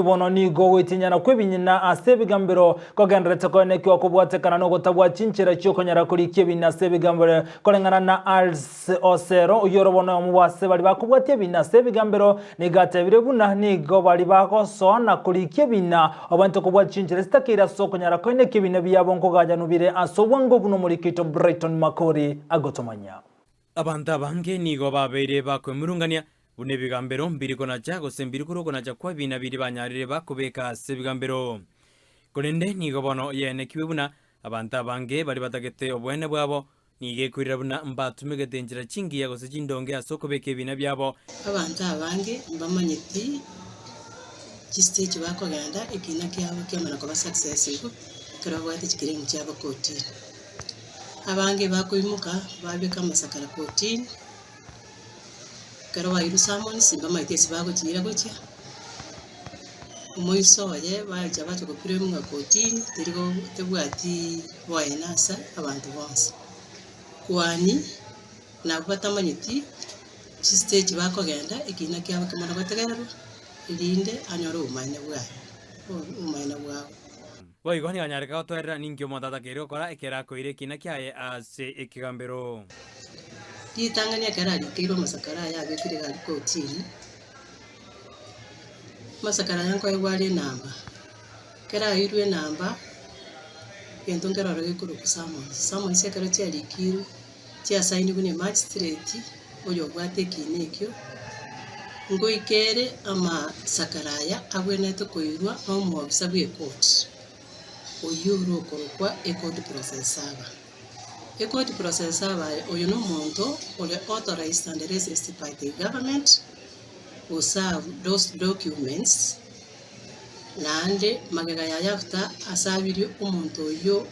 Bono nigo ogoitinyana kw'ebinyina ase ebigambero kogendererete koenekiwa kobwatekana nogotabua chinchera chi'okonyara korikia ebiina ase ebigambero koreng'ana na Als Osero oyio ore bono oyomo bw'ase baria bakobwatia ebiina ase ebigambero nigo atebire buna nigo baria bagosoa na korikia ebiina obwenerete kobwatia chinchera chitakeire ase okonyara koenekia ebiina biabo nkogayanwa bire ase obwango buna omoriki oito Brighton Makori agotomanya. Abanto abange nigo babeire bakwemurungania, buna ebigambero mbiri konacha, gose mbiri korwa okonacha kw'ebiina biria banyarire bakobeka ase ebigambero. Korende nigo bono yaenekiwe buna abanto abange baria batagete oboene bwabo, nigo ekoirera buna mbatumegete enchera chingiya gose chindonge ase okobeka ebiina biabo. Abanto abange mbamanyeti chistage bakogenda ekina kiabo kiamana koba successful ekero babwate chiclaim chiabo kotini. Abange bakoimoka babeka amasakara kotini, ekero bairwe summons mbamaete ase bagochiira gochia, omoiso oye bacha bacha goclaim ng'a kotini teri go tebwatiii boene ase abanto bonsi. Kwani nabwo batamanyeti chistage bakogenda ekina kiabo kemana gotegererwa erinde anyore obomaene bwaye obomaene bwabo. Boigo nigo anyareka gotoerera ninki omonto atakeire gokora ekero akoira ekiina kiaye ase ekegambero. Ritang'ani ekero arikeirwe amasakara aye abekire iga aria kotini, amasakara aya nkoegwa are enamba, ekero aeirwe enamba, egento nkere ororo gekorokwa summons, summons ekero chiarikirwe, chiasainigwe na emagistrate, oyo obwate ekiina ekio, ngoika ere amasakara aya abwenerete koirwa na omoofisa bwa ecourt, oyio ore okorokwa ecourt process server. Ecourt process server aye, oyo na omonto ore authorized and licensed by the government go serve those documents, naende magega yaye after asabirie omonto oyio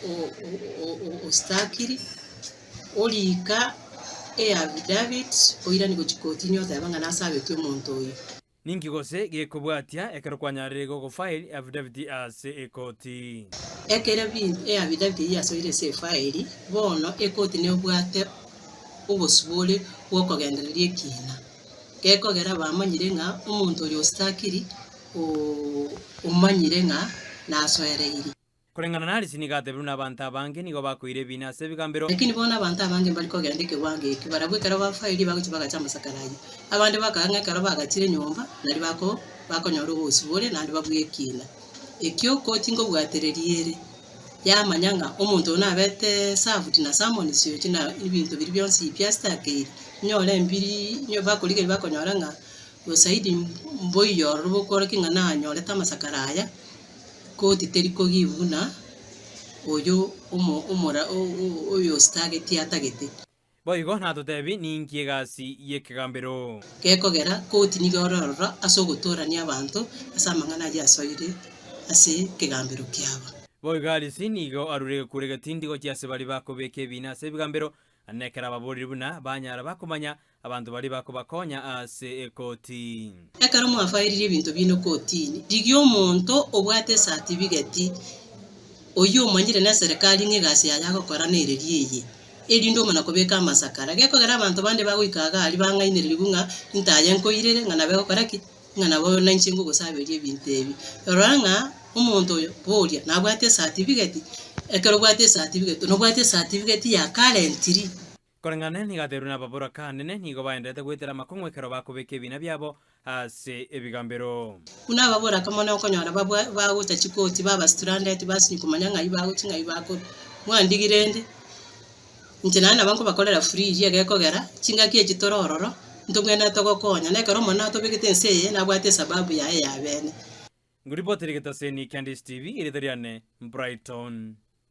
o- o- o- ostakiri. Orika eaffidavit oiranie gochia kotini oteba ng'a nasabetwe omonto oyo. Ninki gose gekobwatia ekero kwanyarire gogofile affidavit ase ekoti? Ekero eaffidavit eyio yasoire ase efaili, bono ekoti nebwate obosibore bw'okogendereria ekiina. Gekogera bamanyire ng'a omonto oyo ostakiri omanyire ng'a nasoereiri. Koreng'ana na Alice nigo atebirwe nabanto abange nigo bakoira ebiina ase ebigambero. Lakini bono abanto abange mbari kogenda ekewango ekio, barabwo ekero bafairi bagochia bagacha amasakara ayio. Abande bakaga ng'a ekero bagachire nyomba nari bako bakonyora obosibore naende babue ekiina. Ekio koti nkobwatereria ere, yamanya ng'a omonto oyo nabete served na summons ochi na ebinto biria bionsi pi asitakeire, nyore mbiri nyo bakorigereria bakonyora ng'a osaidi mboiyo ororo bokworokia ng'a nanyorete amasakara aya. Koti teri kogiwa buna oyo omo omora oyo ositageti atagete. Boigo natotebi ninki egasi y'ekegambero. Gekogera koti nigo ore ororo ase ogotoorania abanto ase amang'ana ayio asoire ase ekegambero kiabo. Boigo Alice nigo arure egekuro egetindi gochia ase baria bakobeka ebiina ase ebigambero, na ekero ababorire buna banyara bakomanya Abanto baria bakobakonya ase ekoti. Ekero mwafairirie ebinto biino kotini, rigia omonto obwate esatibigeti, oyio omanyire neserekari ng'a egasi yaye agokora nereria eye, erinde omana kobeka amasakara. Gekogera abanto bande bagoika iga aria bang'ainererigwe ng'a intaye nkoirere, ng'a nabo egokora ki? Ng'a nabo nainche ngogosaberia ebinto ebi. Rora ng'a omonto oyo boria nabwate esatibigeti, ekero obwate esatibigeti, nobwate esatibigeti ya currently. Koreng'ana nigo aterwe nababoraka anene nigo baenderete goetera amakong'u ekero bakobeka ebiina biabo ase ebigambero. Buna ababoraka mono okonyora babwa bagocha chikoti baba stranded basinywa komanya ng'ai bagochia ng'ai bakorwa. Mwandigire inde, inche naende nabo nkobakorera free eria gekogera, chingaki echi tore ororo, ntobwenerete gokonya, na ekero omonene atobegete ense eye, nabwate esababu yaye ya bene. Ngoripotere getaseni kia Ndisi TV, erieta riane Brighton.